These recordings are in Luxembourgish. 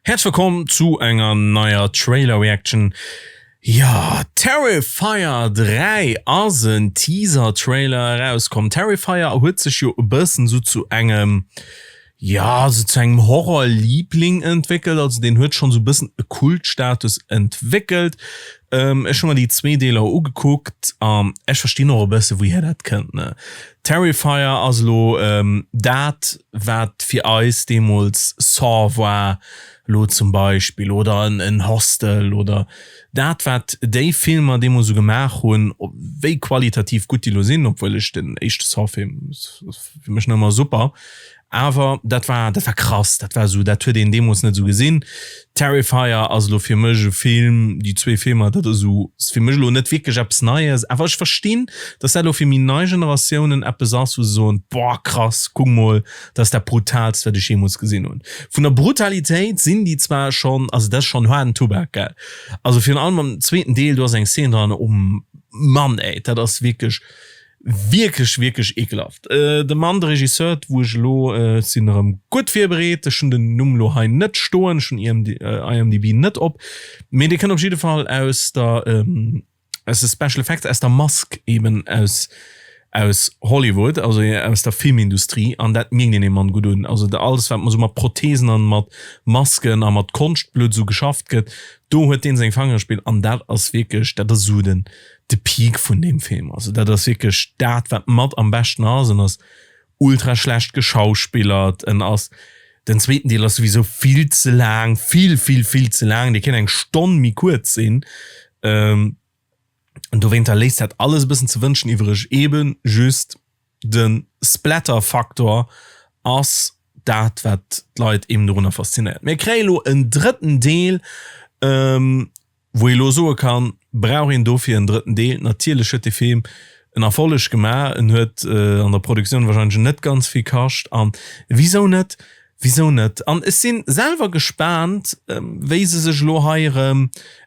Häerzlech wëllkomm zu enger neier Trailer Reaction. Jo, Terrifier 3 ass en Teaser Trailer erauskomm. Terrifier huet sech jo e bëssen sou zu engem, jo, sou zu engem Horror Liebling entwéckelt, also deen huet schonn sou e bëssen e Kultstatus entwéckelt. Ech hu mer déi zwee Deeler ugekuckt an ech verstinn och e bësse wouhier dat kënnt, ne. Terrifier ass elo dat wat fir eis deemools Saw war elo zum Beispill oder en Hostel oder dat wat déi Filmer deemools esou gemaach hunn, wéi qualitativ gutt déi elo sinn, obwuel ech den éischte Saw-Film fir mech nach ëmmer super, Awer dat war, dat war krass, dat war esou, dat huet een deemools net esou gesinn. Terrifier ass elo fir mech e Film, déi zwee Filmer, dat ass esou, ass fir mech elo net wierklech eppes Neies, awer ech verstinn, dass dat elo fir méi nei Generatiounen eppes ass, wou se soen, boah krass, kuck mol, dat ass dat Brutaalst, wat ech jeemools gesinn hunn. Vun der Brutalitéit sinn déi zwar schonn, also dat ass schonn haarden Tubak, gell, also virun allem am zweeten Deel, do ass eng Szene dran, oh Mann ey, dat ass wierklech, Wierklech, wierklech ekelhaft. De Mann, de Regisseur, wou ech elo, ech sinn erëm gutt virbereet, ech hunn den Numm elo hei net stoen, ech hunn IMDb net op, mee dee kënnt op jidde Fall aus der, aus de Special Effects, aus der Mask eben aus, aus Hollywood, also aus der Filmindustrie an dat mierkt een deem Mann gutt un. Also alles wat esou mat Prothesen an mat Masken a mat Konschtblutt esou geschafft gëtt, do huet dee seng Fangere am Spill an dat ass wierklech, dat ass esou den, de Peak vun deem Film. Also dat ass wierklech dat, wat mat am beschten ass. En ass ultra schlecht geschauspillert, en ass, den zweeten Deel ass souwisou vill ze laang, vill, vill, vill ze laang, dee kéint eng Stonn méi kuerz sinn. Ähm, an dowéinter léisst dat alles e bëssen ze wënschen iwwreg, eben just de Splatter-Faktor ass dat, wat d'Leit eben dorunner faszinéiert. Mir kréie lo en drëtten Deel, ähm, Wou ee elo soe kann, brauch een dofir en drëtten Deel? Natierlech huet dee Film en Erfolleg gemaach, en huet an der Produktioun wahrscheinlech net ganz vill kascht an wisou net, wisou net? An ech si selwer gespaant, wéi se sech elo hei erëm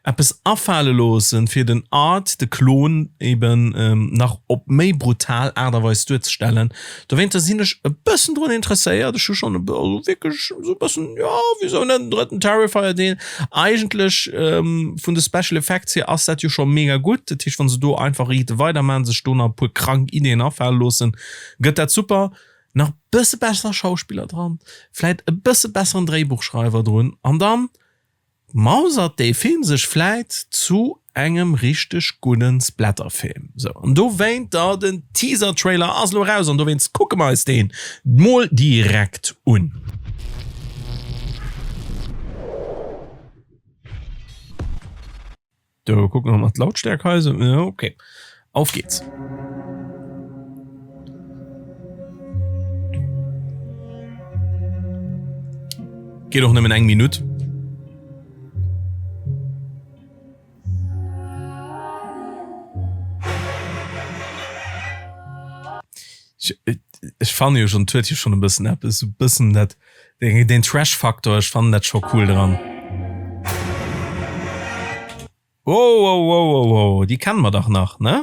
eppes afale loossen, fir den Art, de Klon eben nach op méi brutal Aart a Weis duerzestellen. Dowéinter sinn ech e bëssen drun interesséiert. Ech hu schonn e also wierklech esou e bëssen, jo, wisou net en drëtten Terrifier-Deel? Eigentlech vun de Special Effects hier ass dat jo scho mega gutt. Dat heescht, wa se do einfach riite weidermaachen, sech do nach e puer krank Ideeën afale loossen, gëtt dat super. Nach e bësse besser Schauspiller dran, vläit e bësse besseren Dréibuchschreiwer drun an dann mausert dee Film sech vläit zu engem richteg gudden Splatterfilm. Sou, an dowéinter, den Teaser-Trailer ass elo eraus an dowéinst kucke mer eis deen mol direkt un. Do kucken mer mat Lautstärk hei sou, okay, auf geht's. Geet och nëmmen eng Minutt. Ech fannen jo schon, et huet jo schon e bëssen eppes, e bëssen dat den Trash-Faktor, ech fannen dat scho cool dran. Wow, wow, wow, wow, wow, déi kenne mer dach nach, ne?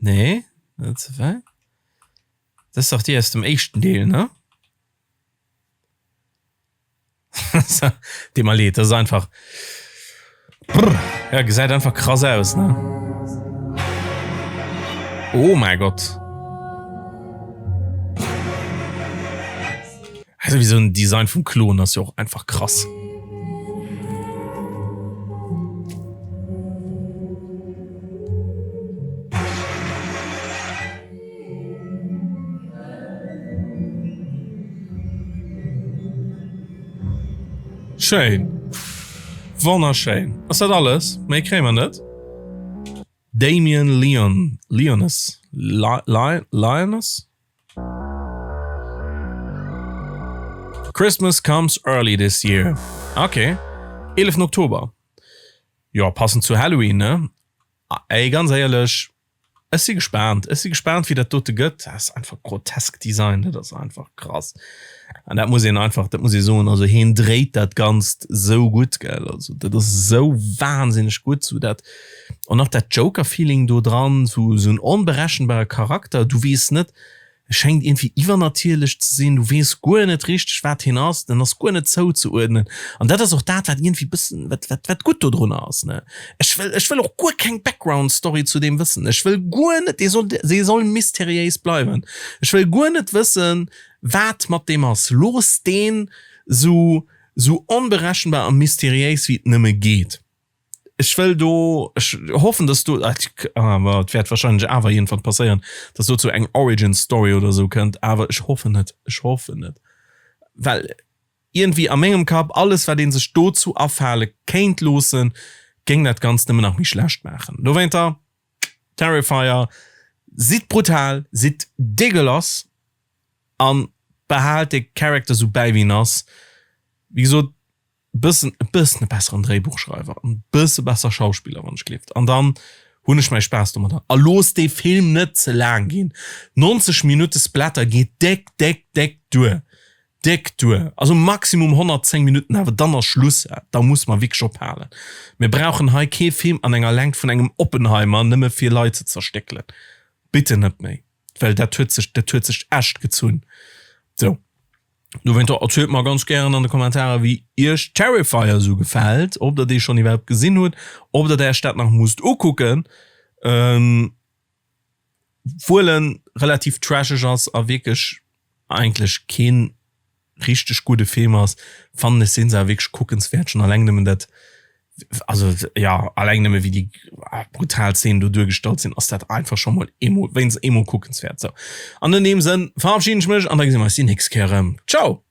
Nee, net ze wäit. Dat ass dach déi aus dem éischten Deel, ne? Deet mer leed, dat ass einfach. Brr, ja, gesäit einfach krass aus, ne? Oh mäi Gott. Sowieso den Design vum Klon ass jo och einfach krass. Schéin. Wonnerschéin. Ass dat alles? Méi kréie mer net. Damien Leon, Leones, Lioness? Christmas comes early this year. Ok, 11 Oktober. Jo, passend zu Halloween, ne? Ey, ganz éierlech, ech si gespaant. Ech si gespaant, wéi dat dote gëtt. Dat ass einfach grotesk Design, dat ass einfach krass. An dat muss een einfach, dat muss ee soen, also heen dréit dat Ganzt sou gutt, gell. Also dat ass sou wahnsinneg gutt, sou dat, an och dat Joker-Feeling do dran, sou, sou en onberechenbare Charakter, du weess net. E schéngt iergendwéi iwwernatierlech ze sinn, du weess guer net richteg wat hien ass, en ass guer net zouzeuerdnen an dat ass och dat wat iergendwéi bëssen, wat wat wat gutt dodrunner ass ne. Ech wëll ech wëll och guer keng Background Story zu deem wëssen, ech wëll guer net, dee soll dee soll mysteriéis bleiwen, ech wëll guer net wëssen wat mat deem ass, looss deen sou sou onberechenbar a mysteriéis wéi et nëmme geet. Ech wëll do, ech hoffen, dass do, awer et wäert wahrscheinlech awer iergendwann passéieren, dass dozou eng Origin Story oder esou kënnt, awer ech hoffen net, ech hoffen net, well iergendwéi a mengem Kapp alles wat ee sech dozou afale kéint loossen, géing dat Ganzt nëmmen nach méi schlecht maachen. Dowéinter, Terrifier, sidd brutal, sidd degueulasse an behaalt de Character sou bäi wéi en ass. Wéi gesot, bëssen e bëssen e besseren Dréibuchschreiwer an e bësse besser Schauspiller wann ech gleeft an dann hunn ech mäi Spaass domadder. A looss dee Film net ze laang ginn, 90 Minutte Splatter geet déck déck déck duer, déck duer, also maximum 110 Minutten, awer dann ass Schluss, da muss mer wierklech ophalen. Mir brauchen hei kee Film an enger Längt vun engem Oppenheimer nëmme fir Leit ze zerstéckelen, bitte net méi, well dat huet sech dat huet sech echt gezunn. Sou. Dowéinter erzielt mer ganz gären an de Kommentarer wéi iech Terrifier esou gefält, ob der dee schonn iwwerhaapt gesinn hutt, ob der iech dat nach musst ukucken, wuel en relativ trasheg ass a wierklech eigentlech keen richteg gudde Film ass, fannen ech sinn se awer wierklech kuckenswäert, schonn alleng nëmmen dat also ja alleng nëmme wéi déi brutal Szenen do duergestallt sinn, ass dat einfach scho mol eemol wéinst eemol kuckenswäert. Sou an an deem Sënn verabschieden ech mech an da gesi mer eis déi nächst Kéier erëm. Ciao!